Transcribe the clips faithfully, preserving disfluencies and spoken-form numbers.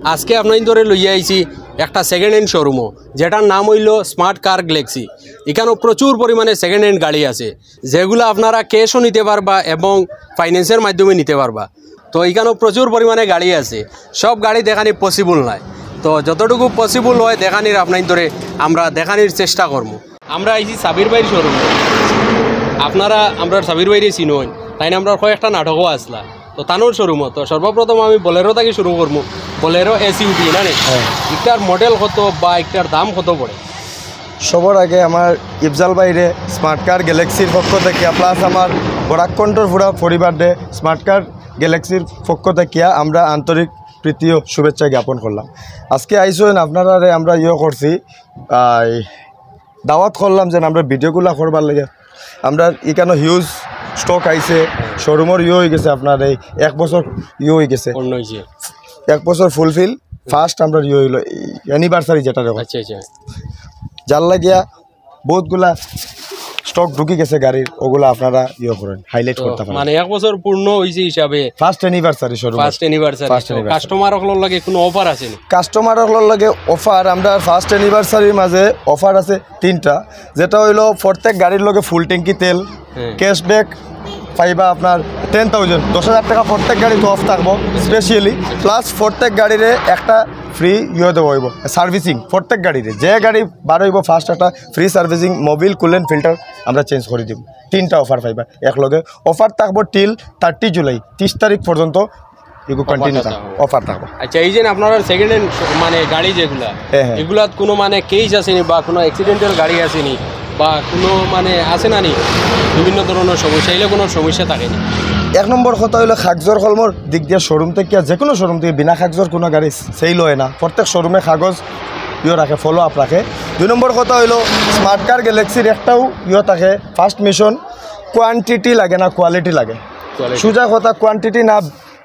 আজকে আপনাইনতরে লইয়া আইছি একটা সেকেন্ড হ্যান্ড শোরুমও, যেটার নাম অইলো স্মার্ট কার গ্যালাক্সি। ইখানো প্রচুর পরিমাণে সেকেন্ড হ্যান্ড গাড়ি আছে, যেগুলা আপনারা ক্যাশও নিতে পারবা এবং ফাইন্যান্সের মাধ্যমে নিতে পারবা। তো ইখানো প্রচুর পরিমাণে গাড়ি আছে, সব গাড়ি দেখানি পসিবল নায়। তো যতটুকু পসিবল হয় দেখানির আপনাইনতরে আমরা দেখানির চেষ্টা করমু। আমরা আইছি সাবির ভাইর শোরুমে। আপনারা আমরার সাবির ভাইরে চিনইন, তাইন আমরার কয়েকটা নাটকও আছলা। তো তানর শোরুমও। তো সর্বপ্রথম আমি বোলেরো থাকি শুরু করমু। বোলেরো এসইউভি না নি? হ্যাঁ। ইটার মডেল কত বা ইটার দাম কত পড়ে? সবার আগে আমার ইফজাল ভাইরে স্মার্ট কার গ্যালাক্সির পক্ষ থাকিয়া, প্লাস আমার বরাক কণ্ঠর পুরা পরিবাররে স্মার্ট কার গ্যালাক্সির পক্ষ থাকিয়া আমরা আন্তরিক প্রীতি ও শুভেচ্ছা জ্ঞাপন করলাম। আজকে আইছইন আপনারারে আমরা ইয়ে করছি, আই, দাওয়াত করলাম যে আমরা ভিডিওগুলা করবার লাগি। আমরা ইখানো হিউজ স্টক আইছে, শোরুমর ইয়ে হয়ে গেছে, আপনার এই এক বছর ইয়ে হয়ে গেছে, পূর্ণ হইছে। এক বছর ফুলফিল। ফার্স্ট আমরা ইয়ে হইলো অ্যানিভার্সারি যেটা দেখো, আচ্ছা, আচ্ছা। যার লাগিয়া বহুতগুলা স্টক ঢুকি গেছে গাড়ির, ওগুলা আপনারা ইয়ে করেন, হাইলাইট তো করতে পারেন। মানে এক বছর পূর্ণ হইছে হিসাবে first anniversary showroom. First anniversary. First তো অ্যানিভার্সারি। কাস্টমার অকলর লাগি কোনো অফার আছে নি? কাস্টমার অকলর লাগি অফার, আমরা ফার্স্ট অ্যানিভার্সারির মাঝে অফার আছে তিনটা, যেটা হইলো প্রত্যেক গাড়ির লগে ফুল ট্যাঙ্কি তেল, হ্যাঁ। ক্যাশব্যাক পাইবা আপনার টেন থাউজেন্ড, দশ হাজার টাকা প্রত্যেক গাড়িত অফ থাকবো স্পেশালি, প্লাস প্রত্যেক গাড়িরে একটা ফ্রি ইয়ে দেওয়া হইব, সার্ভিসিং। প্রত্যেক গাড়িরে, যে গাড়ি বার হইব ফার্স্ট একটা free servicing, Mobil, coolant, filter আমরা চেঞ্জ করে দিব। তিনটা অফার পাইবা একলগে। অফার থাকবো টিল থার্টি জুলাই, তিরিশ তারিখ পর্যন্ত এগুলো অফার কন্টিনিউ থাকবো। থাকবো, অফার থাকবো। আচ্ছা, এই যে আপনার সেকেন্ড হ্যান্ড মানে গাড়ি যেগুলা, হ্যাঁ, হ্যাঁ। এগুলাত কোনো মানে কেস আছে নি বা কোনো অ্যাক্সিডেন্টাল গাড়ি আছে নি বা কোনো মানে আছে না নি বিভিন্ন ধরনের সমস্যা, এগুলো কোনো সমস্যা থাকে নি? এক নম্বর কথা হইলো কাগজর কলমর দিক দিয়ে শোরুম থেকে, যে কোনো শোরুম থেকে বিনা কাগজর কোনো গাড়ি সেল হয় না। প্রত্যেক শোরুমে কাগজ ইয়ে রাখে, ফলো আপ রাখে। দুই নম্বর কথা হইলো স্মার্ট কার গ্যালাক্সির একটাও ইয়ে থাকে, ফার্স্ট মিশন, কোয়ান্টিটি লাগে না, কোয়ালিটি লাগে। কোয়ালিটি। সোজা কথা, কোয়ান্টিটি না,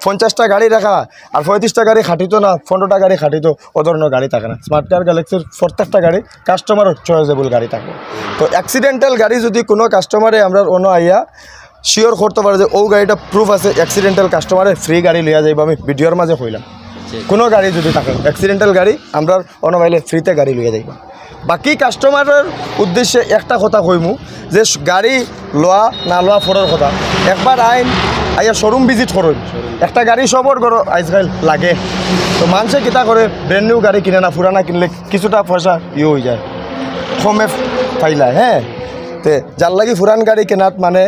পঞ্চাশটা গাড়ি রাখা আর পঁয়ত্রিশটা গাড়ি খাটিতো না, পনেরোটা গাড়ি খাটিতো, ও ধরনের গাড়ি থাকে না। স্মার্ট কার গ্যালাক্সির প্রত্যেকটা গাড়ি কাস্টমার চয়েজেবল গাড়ি থাকবো। তো অ্যাক্সিডেন্টাল গাড়ি যদি কোনো কাস্টমারে আমরা অনো আইয়া শিওর করতে পারে যে ও গাড়িটা প্রুফ আছে, অ্যাক্সিডেন্টাল কাস্টমারে ফ্রি গাড়ি লইয়া যাইবো, আমি ভিডিওর মাঝে কইলাম। জি। কোনো গাড়ি যদি থাকে অ্যাক্সিডেন্টাল গাড়ি, আমরা অনো পাইলে ফ্রিতে গাড়ি লইয়া যাইবো। বাকি কাস্টমারের উদ্দেশ্যে একটা কথা কইমু যে স-, গাড়ি লওয়া না লওয়া ফরর কথা। একবার আইন, আইয়া শোরুম ভিজিট করইন। একটা গাড়ি সবর ঘরো আজকাল লাগে। তো মানষে কিতা করে, ব্র্যান্ড নিউ গাড়ি কিনে না, পুরানা কিনলে কিছুটা পয়সা ইয়ে হয়ে যায়, কমে পাইলায়, হ্যাঁ। তে যার লাগি পুরান গাড়ি কেনাত মানে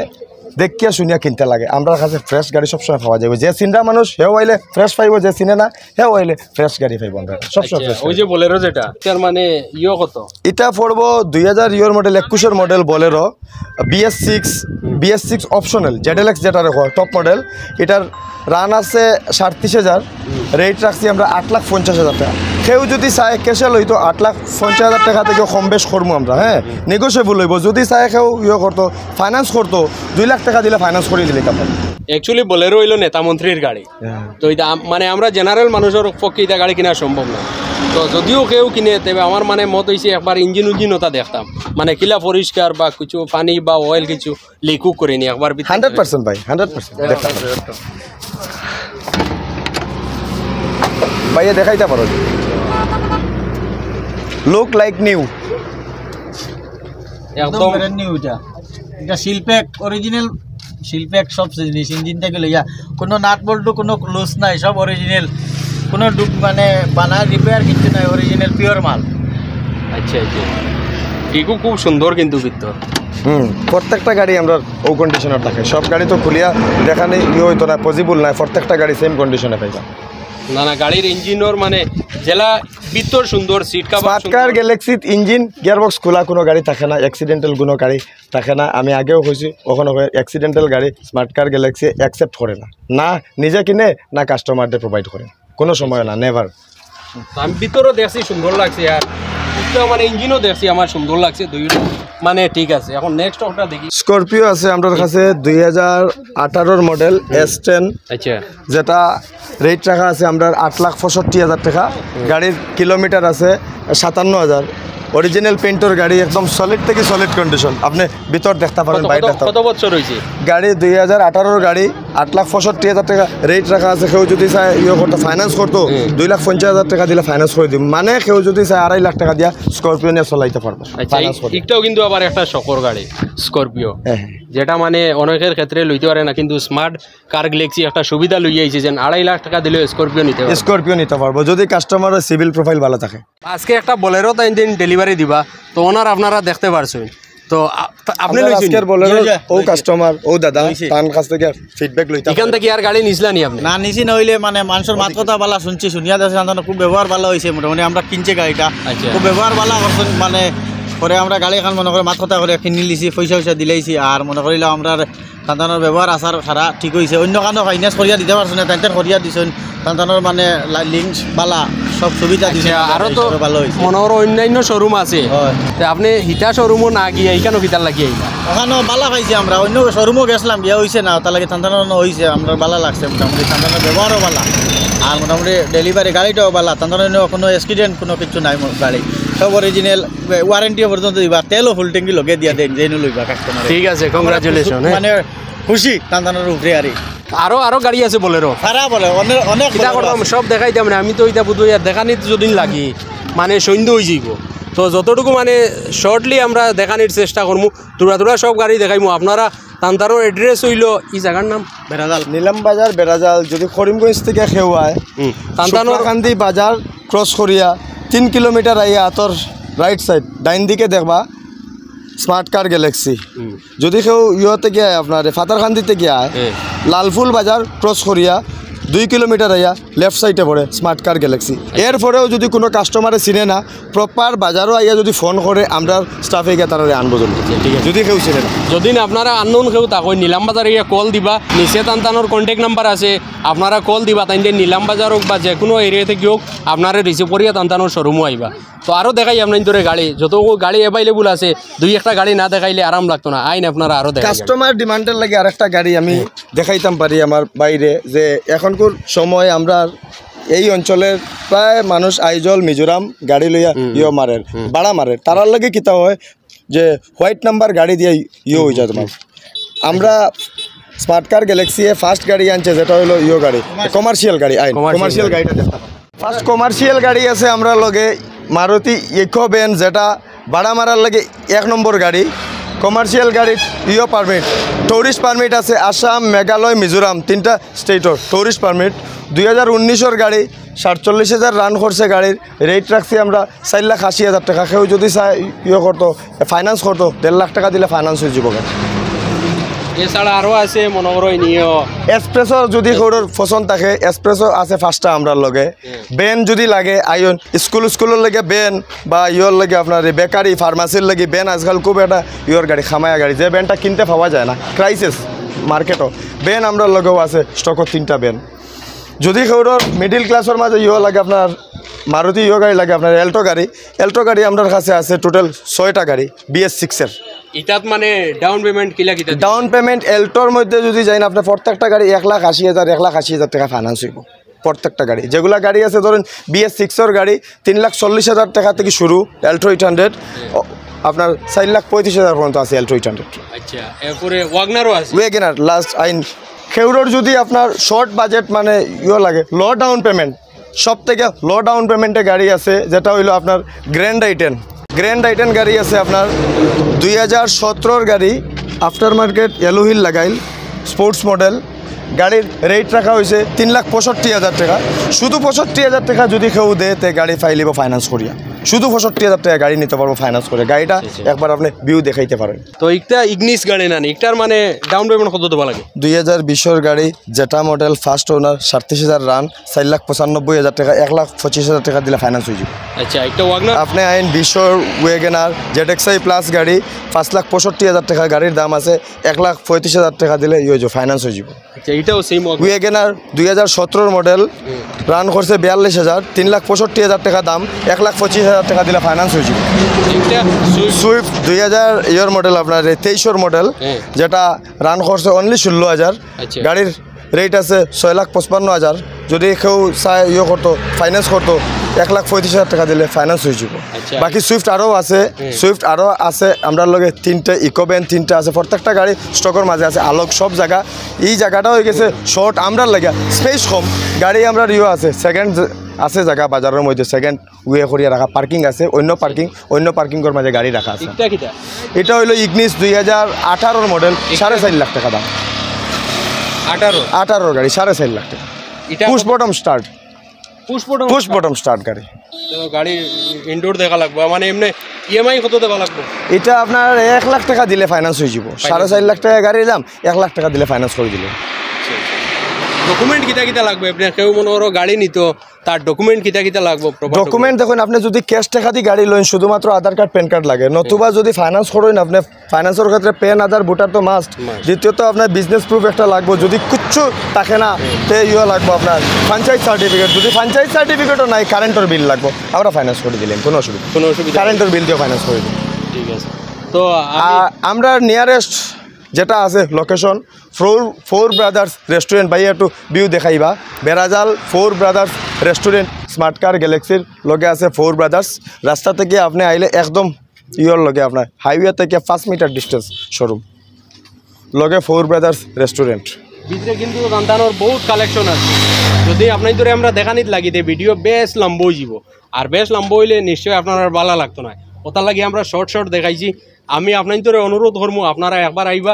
দেখিয়া শুনিয়া কিনতে লাগে। আমরার কাছে ফ্রেশ গাড়ি সবসময় পাওয়া যাইবো। যে চিনরা মানুষ, হেও আইলে ফ্রেশ পাইবো, যে চিনে না, হেও আইলে ফ্রেশ গাড়ি পাইবো। আমরা সবসময় আচ্ছা, ফ্রেশ ওই গাড়ি। যে বোলেরো যেটা, এটার মানে ইয়ে কত? এটা পড়বো দুই হাজার ইয়ের মডেল, একুশের model Bolero, BS six, BS six optional, জেডএলএক্স যেটা রেখো টপ মডেল। এটার রান আছে সাতত্রিশ হাজার, রেট রাখছি আমরা আট লাখ পঞ্চাশ হাজার টাকা। কেউ যদি চায় ক্যাশে লইতো আট লাখ পঞ্চাশ হাজার টাকা থেকে কম বেশ করবো আমরা, হ্যাঁ, নেগোশিয়েবল হইব। যদি চায় কেউ ইয়ে করতো, ফাইন্যান্স করতো, দুই লাখ টাকা দিলে ফাইন্যান্স করে দিলে তখন। অ্যাকচুয়ালি বোলেরো হইলো নেতা মন্ত্রীর গাড়ি। হ্যাঁ। তো এটা আম-, মানে আমরা জেনারেল মানুষের পক্ষে এটা গাড়ি কিনা সম্ভব না। তো যদিও কেউ কিনে, তবে আমার মানে মত হইছে একবার ইঞ্জিন উঞ্জিন ওটা দেখতাম, মানে কিলা পরিষ্কার বা কিছু পানি বা অয়েল কিছু লিকও করেনি একবার ভিতরে। হান্ড্রেড পার্সেন্ট ভাই, হান্ড্রেড পার্সেন্ট। দেখতাম। ভাইয়া দেখাইতে পারো, লুক লাইক নিউ। একদম একদম। ব্র্যান্ড নিউ এটা। এটা সিলপ্যাক, অরিজিনাল সিলপ্যাক, সব জিনিস, ইঞ্জিন থেকে লইয়া কোনো নাট বল্টু, কোনো লুজ নাই, সব অরিজিনাল। কোনো ডুপ-, মানে বানার রিপেয়ার কিচ্ছু নাই, অরিজিনাল পিওর মাল। আচ্ছা, আচ্ছা। ইগু খুব সুন্দর কিন্তু ভিতর। হুম, প্রত্যেকটা গাড়ি আমরা ও কন্ডিশনার থাকে, সব গাড়ি তো খুলিয়া দেখানি ইয়ে হইতো না, পসিবল নাই, প্রত্যেকটা গাড়ি সেম কন্ডিশনে পাইবা। না, না, গাড়ির ইঞ্জিনর মানে জেলা ভিতর সুন্দর, সিট কভার স্মার্ট কার সুন্দর। গ্যালাক্সিত ইঞ্জিন গিয়ারবক্স খোলা কোনো গাড়ি থাকে না, অ্যাক্সিডেন্টাল কোনো গাড়ি থাকে না। আমি আগেও কইছি, ওখানে অ্যাক্সিডেন্টাল গাড়ি স্মার্ট কার গ্যালাক্সি অ্যাকসেপ্ট করে না, না নিজে কিনে, না কাস্টমারদের প্রোভাইড করে, কোনো সময় না, নেভার। আমি ভিতরে দেখছি, সুন্দর লাগছে। আর ভিতরে মানে ইঞ্জিনও দেখছি, আমার সুন্দর লাগছে দুই, মানে ঠিক আছে। এখন নেক্সট ওটা দেখি। স্করপিও আছে আমরার কাছে দুই হাজার আঠারোর মডেল, এস টেন, আচ্ছা। যেটা রেট রাখা আছে আমরার আট লাখ পঁয়ষট্টি হাজার টাকা। গাড়ির কিলোমিটার আছে সাতান্ন হাজার। অরিজিনাল পেইন্টর গাড়ি, একদম সলিড থাকি সলিড কন্ডিশন। আপনে ভিতর দেখতা পারইন, কত বাইর কত দেখতা কত বছর হইছে? গাড়ি দুই হাজার আঠারোর গাড়ি, আট লাখ পঁয়ষট্টি হাজার টেকা রেট রাখা আছে। কেউ যদি চায় ইয়ে করতো, ফাইন্যান্স করতো, দুই লাখ পঞ্চাশ হাজার টেকা দিলে ফাইন্যান্স করি দিমু। মানে কেউ যদি চায় আড়াই লাখ টেকা দিয়া স্করপিও নিয়া চলাইতা পারবো, আচ্ছা, ফাইন্যান্স ই- করতো। ইটাও কিন্তু আবার একটা শখর গাড়ি, স্করপিও, হ্যাঁ, হ্যাঁ। যেটা মানে অনেকের ক্ষেত্রে লইতে পারে না, কিন্তু স্মার্ট কার গ্যালাক্সি একটা সুবিধা লইয়া আইছে, যেন আড়াই লাখ টেকা দিলেও স্করপিও নিতে পারে। স্করপিও নিতা পারবো যদি কাস্টমারর সিভিল প্রোফাইল ভালা থাকে। আজকে একটা বোলেরো তাইন দিন ডেলিভারি দিবা, তো ওনার আপনারা দেখতে পারছইন। তো আ- তা- আপনে আমরার লইছইন? আজকের বোলেরো জি, জি, ও লইছি। কাস্টমার, ও দাদা, লইছি। তান কাছ থাকি ফিডব্যাক লইতা এখান পারি। থাকি আর গাড়ি নিছলা নি আপনে? না নিছি, না অইলে মানে মানষর মাত কথা ভালা শুনছি, শুনিয়া দেখছি, তান তানর খুব ব্যবহার ভালা অইছে। মোটামুটি আমরা কিনছি গাড়িটা, আচ্ছা। খুব ব্যবহার ভালা করছইন। মানে পরে আমরা গাড়ি এখান মনে করে মাত কথা করি কিনি লিছি, পয়সা পয়সা দিলাইছি। আর মনে করিলাম আমরার তান তানর ব্যবহার আচার সারা ঠিক অইছে। অন্য কানো ফাইন্যান্স করিয়া দিতা পারছইন না, তান তান করিয়া দিছইন। তান তানর মানে লিঙ্কস ভালা, সব সুবিধা দিছইন। আচ্ছা, আরো তো ভালা অইছে। মনে করো অন্যান্য শোরুম আছে, হয়। তো আপনে হিতা শোরুমও না গিয়া এখানো কিতার লাগি আইলা? ওখানো ভালা পাইছি আমরা, অন্য শোরুমও গেছিলাম, বিয়া অইছে না, তার লাগি তান তানর অইছে, আমরার ভালা লাগছে মোটামুটি। তান তানর ব্যবহারও ভালা। আর মোটামুটি ডেলিভারি গাড়িটাও ভালা, তান তানর কোনো অ্যাক্সিডেন্ট কোনো কিছু নাই মোর গাড়ি। সব অরিজিনাল, ওয়ারেন্টিও পর্যন্ত দিবা, তেলও ফুল ট্যাঙ্কি লগে দিয়া দেন, যেনু লইবা কাস্টমার। ঠিক আছে, কংগ্রাচুলেশন। মানে খুশি তান তানর উপরে আরি। আরো আরো গাড়ি আছে বোলেরো। সারা বলে অনেক অনেক কিতা বড় করতাম, আছে। সব দেখাইতাম না, আমি তো ইটা বুঝি আর দেখানিত যদি লাগি, মানে সন্ধ্যা অই যাইবো। তো যতটুকু মানে শর্টলি আমরা দেখানির চেষ্টা করমু, থুড়া থুড়া সব গাড়ি দেখাইমু। আপনারা তান তানর অ্যাড্রেস অইলো ই জাগার নাম বেড়াজাল। নিলাম বাজার বেড়াজাল। যদি করিমগঞ্জ থাকি কেউ আয়, হুম, তান তানর শুক্লাকান্দি বাজার ক্রস করিয়া তিন কিলোমিটার আইয়া আতর রাইট সাইড, ডাইন দিকে দেখবা স্মার্ট কার গ্যালাক্সি। যদি কেউ ইয়ে থাকি আয়, আপনার ফাতারকান্দি থাকি আয়, হ্যাঁ। লালফুল বাজার ক্রস করিয়া দুই কিলোমিটার আইয়া লেফট সাইডে পড়ে স্মার্ট কার গ্যালাক্সি। এরপরেও যদি কোনো কাস্টমারে চিনে না, প্রপার বাজারও আইয়া যদি ফোন করে, আমরা স্টাফে গিয়া তারারে আনবো জলদি। ঠিক আছে। যদি কেউ চিনে না। যদি না আপনারা আননোন কেউ থাকইন, নিলাম বাজারে গিয়া কল দিবা, নিচে তান তানর কন্ট্যাক্ট নাম্বার আছে, আপনারা কল দিবা, তাইন নিলাম বাজার হোক বা যে কোনো এরিয়া থাকি হোক, আপনারে রিসিভ করিয়া তান তানর শোরুমও আইবা। তো আরো দেখাই আপনার ধরে গাড়ি, যত গাড়ি অ্যাভেলেবল আছে, দুই একটা গাড়ি না দেখাইলে আরাম লাগতো না। আইন আপনারা আরো দেখাই। কাস্টমার ডিমান্ডর লাগি আরেকটা গাড়ি আমি দেখাইতাম পারি আমার বাইরে, যে এখনকার সময় আমরা এই অঞ্চলের প্রায় মানুষ আইজল, মিজোরাম গাড়ি লইয়া ইয়ে মারের, ভাড়া মারের। তারার লাগি কিতা হয় যে হোয়াইট নাম্বার গাড়ি দিয়া ইয়ে অই যায় তোমার। আমরা স্মার্ট কার গ্যালাক্সি এ ফার্স্ট গাড়ি আনছে, যেটা হইলো ইয়ে গাড়ি, কমার্শিয়াল গাড়ি, আইন কমার্শিয়াল কমার্শিয়াল গাড়িটা দেখতে পারো। ফার্স্ট কমার্শিয়াল গাড়ি আছে আমরার লগে মারুতি ইকো ভ্যান, যেটা ভাড়া মারার লাগি এক নম্বর গাড়ি। কমার্শিয়াল গাড়ির ইয়ে পারমিট, টুরিস্ট পারমিট আছে আসাম, মেঘালয়, মিজোরাম, তিনটা স্টেটর টুরিস্ট পারমিট। দুই হাজার উনিশর গাড়ি, সাতচল্লিশ হাজার রান করছে গাড়ির। রেট রাখছি আমরা চার লাখ আশি হাজার টেকা। কেউ যদি চায় ইয়ে করতো, ফাইন্যান্স করতো, দেড় লাখ টেকা দিলে ফাইন্যান্স অই যাইবো। এছাড়া আরো আছে, মনে করো, নিও। এক্সপ্রেসও যদি কেউর পছন্দ থাকে, এক্সপ্রেসও আছে পাঁচটা আমরার লগে। ভ্যান যদি লাগে, আইন স্কুল, স্কুলর লগে ভ্যান বা ইয়র লগে আপনার এই বেকারি, ফার্মাসির লগে ভ্যান। আজকাল খুব একটা ইয়র গাড়ি, খামায়া গাড়ি, যে ভ্যানটা কিনতে পাওয়া যায় না, ক্রাইসিস মার্কেটও। ভ্যান আমরার লগেও আছে, স্টকও তিনটা ভ্যান। যদি কেউর মিডিল ক্লাসর মাঝে ইয়ো লাগে আপনার, মারুতি ইয়ো গাড়ি লাগে আপনার, অ্যাল্টো গাড়ি, অ্যাল্টো গাড়ি আমরার কাছে আছে টোটাল ছয়টা গাড়ি বিএস সিক্সের। ইতাত মানে ডাউন পেমেন্ট কিলা কিতা? ডাউন পেমেন্ট অ্যাল্টোর মধ্যে যদি যাইন, আপনার প্রত্যেকটা গাড়ি এক লাখ আশি হাজার, এক লাখ আশি হাজার টেকা ফাইন্যান্স অইবো প্রত্যেকটা গাড়ি। যেগুলা গাড়ি আছে, ধরেন বিএস সিক্সর গাড়ি, তিন লাখ চল্লিশ হাজার টেকা থাকি শুরু অ্যাল্টো এইট হান্ড্রেড, আপনার চার লাখ পঁয়ত্রিশ হাজার পর্যন্ত আছে অ্যাল্টো এইট হান্ড্রেড। আচ্ছা, এরপরে ওয়াগনারও আছে। ওয়েগনার লাস্ট আইন। কেউরর যদি আপনার শর্ট বাজেট মানে ইয়ে লাগে, লো ডাউন পেমেন্ট, সব থেকে লো ডাউন পেমেন্টে গাড়ি আছে, যেটা হইলো আপনার grand I ten. Grand I ten গাড়ি আছে আপনার দুই হাজার সতেরোর গাড়ি, আফটার মার্কেট অ্যালয় হুইল লাগাইল, স্পোর্টস মডেল। গাড়ির রেট রাখা হয়েছে তিন লাখ পঁয়ষট্টি হাজার টাকা। শুধু পঁয়ষট্টি হাজার টাকা যদি কেউ দেয়, তে গাড়ি পাইলিবো ফাইন্যান্স করিয়া। শুধু পঁয়ষট্টি হাজার টাকা গাড়ি নিতে পারবো ফাইন্যান্স করে। গাড়িটা একবার আপনি ভিউ দেখাইতে পারেন। তো একটা ইগনিস গাড়ি না নি, একটার মানে ডাউন পেমেন্ট কত দেওয়া লাগে? দুই হাজার বিশর গাড়ি, যেটা মডেল, ফার্স্ট ওনার, সাতত্রিশ হাজার রান, চার লাখ পঁচানব্বই হাজার টাকা, এক লাখ পঁচিশ হাজার টাকা দিলে ফাইন্যান্স হয়ে যাবে। আচ্ছা, একটা ওয়াগনার। আপনি আইন Bishr Wegener Z x I plus গাড়ি, পাঁচ লাখ পঁয়ষট্টি হাজার টাকা গাড়ির দাম আছে, এক লাখ পঁয়ত্রিশ হাজার টাকা দিলে ইয়ে হয়ে যাবে, ফাইন্যান্স হয়ে যাবে। আচ্ছা, এটাও সেম ওয়াগনার। ওয়েগনার দুই হাজার সতেরোর মডেল, রান করছে বিয়াল্লিশ হাজার, তিন লাখ পঁয়ষট্টি হাজার টাকা দাম, এক লাখ পঁচিশ হাজার টাকা দিলে ফাইন্যান্স হয়ে যাবে। একটা সুইফট। সুইফট দুই হাজার ইয়ের মডেল, আপনার এই তেইশর মডেল, হ্যাঁ। যেটা রান করছে অনলি ষোলো হাজার। আচ্ছা। গাড়ির রেট আছে ছয় লাখ পঁচপান্ন হাজার। যদি কেউ চায় ইয়ে করতো, ফাইন্যান্স করতো, এক লাখ পঁয়ত্রিশ হাজার টাকা দিলে ফাইন্যান্স হয়ে যাব। আচ্ছা। বাকি সুইফট আরও আছে, সুইফট আরও আছে। আমরার লগে তিনটা ইকো ভ্যান তিনটা আছে, প্রত্যেকটা গাড়ি স্টকর মাঝে আছে। আলোক সব জায়গা, এই জায়গাটা হয়ে গেছে শর্ট, আমরার লাগে স্পেস কম। গাড়ি আমরার ইয়ে আছে, সেকেন্ড আছে জায়গা বাজারের মধ্যে, সেকেন্ড ওয়ে করিয়া রাখা পার্কিং আছে, অন্য পার্কিং, অন্য পার্কিংয়ের মাঝে গাড়ি রাখা আছে। এটা কিটা? এটা হইলো ইগনিস দুই হাজার আঠারোর মডেল, সাড়ে চার লাখ টাকা দাম। আঠারো। আঠারোর গাড়ি, সাড়ে চার লাখ টাকা। এটা push bottom start, push bottom. Push bottom start গাড়ি। তো গাড়ি ইনডোর দেখা লাগবো, মানে এমনি ইএমআই কত দেওয়া লাগবো? এটা আপনার এক লাখ টাকা দিলে ফাইন্যান্স হয়ে যাব। সাড়ে চার লাখ টাকা গাড়ির দাম, এক লাখ টাকা দিলে ফাইন্যান্স করে দিলে। ডকুমেন্ট কিতা কিতা লাগবে? আপনি কেউ মনে করো গাড়ি নিত, তার ডকুমেন্ট কিতা কিতা লাগবো? ডকুমেন্ট দেখুন, আপনি যদি ক্যাশ টাকা দিয়ে গাড়ি লইন, শুধুমাত্র আধার কার্ড, প্যান কার্ড লাগে। নতুবা যদি ফাইন্যান্স করেন, আপনি ফাইন্যান্সের ক্ষেত্রে প্যান, আধার, ভোটার তো মাস্ট। দ্বিতীয়ত আপনার বিজনেস প্রুফ একটা লাগবো, যদি কিচ্ছু থাকে না, তে ইয়ে লাগবো আপনার ফ্র্যাঞ্চাইজ সার্টিফিকেট। যদি ফ্র্যাঞ্চাইজ সার্টিফিকেটও নাই, কারেন্টর বিল লাগবো, আমরা ফাইন্যান্স করে দিলাম, কোনো অসুবিধা। কোনো অসুবিধা নেই। কারেন্টর বিল দিয়ে ফাইন্যান্স করে দিলাম। ঠিক আছে। তো আমি আর আমরা নিয়ারেস্ট যেটা আছে location, four four brothers restaurant, ভাই একটু ভিউ দেখাইবা। বেড়াজাল ফোর ব্রাদার্স রেস্টুরেন্ট, স্মার্ট কার গ্যালাক্সির লগে আছে ফোর ব্রাদার্স। রাস্তা থেকে আপনি আইলে একদম ইয়র লগে, আপনার হাইওয়ে থেকে পাঁচ মিটার ডিস্টেন্স শোরুম, লগে ফোর ব্রাদার্স রেস্টুরেন্ট। ভিতরে কিন্তু সন্তানোর বহুত কালেকশন আছে। যদি আপনার ধরে আমরা দেখানিত লাগি, তে ভিডিও বেশ লম্বা হয়ে যাব। আর বেশ লম্বা হইলে নিশ্চয়ই আপনার আর ভালো লাগতো না, ওটার লাগি আমরা শর্ট শর্ট দেখাইছি। আমি আপনার ধরে অনুরোধ করবো, আপনারা একবার আইবা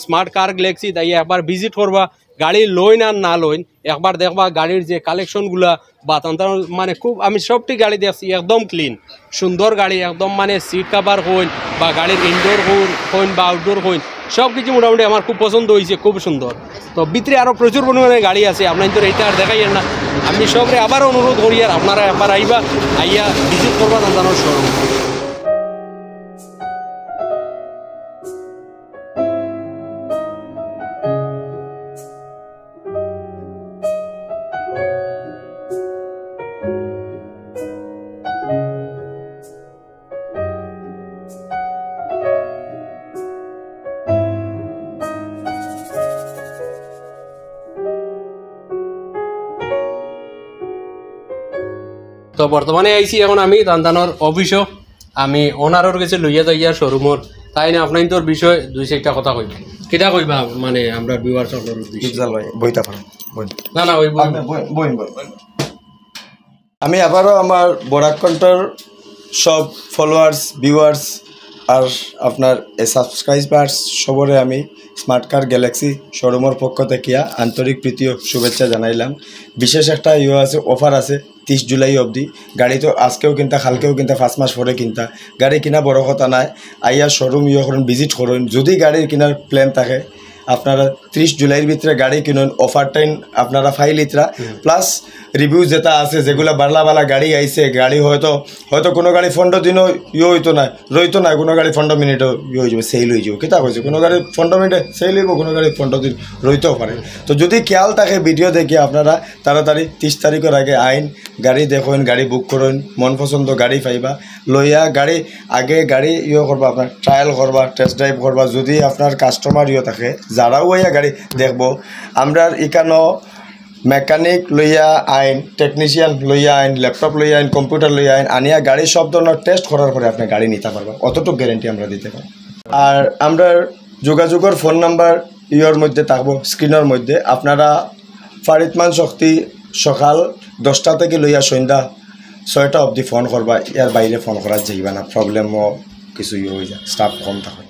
স্মার্ট কার গ্যালাক্সি, তাই একবার ভিজিট করবা। গাড়ি লইন আর না লইন, একবার দেখবা গাড়ির যে কালেকশনগুলা বা তান তান মানে খুব, আমি সবটি গাড়ি দেখছি, একদম ক্লিন, সুন্দর গাড়ি, একদম মানে সিট কভার হইন বা গাড়ির ইনডোর হইন বা আউটডোর হইন, সব কিছু মোটামুটি আমার খুব পছন্দ হয়েছে, খুব সুন্দর। তো ভিতরে আরও প্রচুর পরিমাণে গাড়ি আছে, আপনার তো এটা আর দেখাই না। আমি সবরে আবার অনুরোধ করি আর আপনারা একবার আইবা, আইয়া ভিজিট করবা তান তানোর শোরুম। তো বর্তমানে আইছি এখন আমি তান তানোর অফিসও। আমি ওনারর গেছে লইয়া যাইয়া শোরুমর, তাই না আপনার তোর বিষয়ে দুই চারটা কথা কইবা। কিতা কইবা মানে আমরা ভিউয়ার্স সকলের উদ্দেশ্যে? ইফজাল ভাই, বইটা পড়ো, বই। না না, ওই বই। বই, বই, বই। আমি আবারও আমার বরাক কণ্ঠর সব ফলোয়ার্স, ভিউয়ার্স আর আপনার সাবস্ক্রাইবার্স সবরে আমি স্মার্ট কার গ্যালাক্সি শোরুমর পক্ষ থেকে আন্তরিক প্রীতি ও শুভেচ্ছা জানাইলাম। বিশেষ একটা ইয়ে আছে, অফার আছে তিরিশ জুলাই অবধি। গাড়ি তো আজকেও কিনতা, কালকেও কিনতা, পাঁচ মাস পরে কিনতা। গাড়ি কিনা বড় কথা নাই, আইয়া শোরুম ইয়ে করুন, ভিজিট করুন। যদি গাড়ির কিনার প্ল্যান থাকে, আপনারা তিরিশ জুলাইর ভিতরে গাড়ি কিনুন, অফার টাইম আপনারা ফাইলিত্রা। প্লাস রিভিউ যেটা আছে, যেগুলা বালা বালা গাড়ি আইছে, গাড়ি হয়তো, হয়তো কোনো গাড়ি পনেরো দিনও ইয়ে হইতো না, রইতো না, কোনো গাড়ি পনেরো মিনিটও ইয়ে হয়ে যাবে, সেল হয়ে যাবে। কিতা কইছে, কোনো গাড়ি পনেরো মিনিটে সেল হইব, কোনো গাড়ি পনেরো দিন রইতেও পারে। তো যদি খেয়াল থাকে ভিডিও দেখে আপনারা তাড়াতাড়ি তিরিশ তারিখের আগে আইন, গাড়ি দেখইন, গাড়ি বুক করইন, মন পছন্দ গাড়ি পাইবা। লইয়া গাড়ি আগে গাড়ি ইয়ে করবা, আপনার ট্রায়াল করবা, টেস্ট ড্রাইভ করবা। যদি আপনার কাস্টমার ইয়ে থাকে, যারাও আইয়া গাড়ি দেখবো, আমরার ইকানো মেকানিক লইয়া আইন, টেকনিশিয়ান লইয়া আইন, ল্যাপটপ লইয়া আইন, কম্পিউটার লইয়া আইন, আনিয়া গাড়ি সব ধরনের টেস্ট করার পরে আপনি গাড়ি নিতে পারবা, অতটুকু গ্যারান্টি আমরা দিতে পারি। আর আমরার যোগাযোগর ফোন নাম্বার ইয়র মধ্যে থাকবো, স্ক্রিনর মধ্যে। আপনারা ফারিদমান শক্তি সকাল দশটা থেকে লইয়া সন্ধ্যা ছয়টা অবধি ফোন করবা, এর বাইরে ফোন করা যাইবা না, প্রবলেমও কিছু ইয়ে হয়ে যায়, স্টাফ কম থাকে।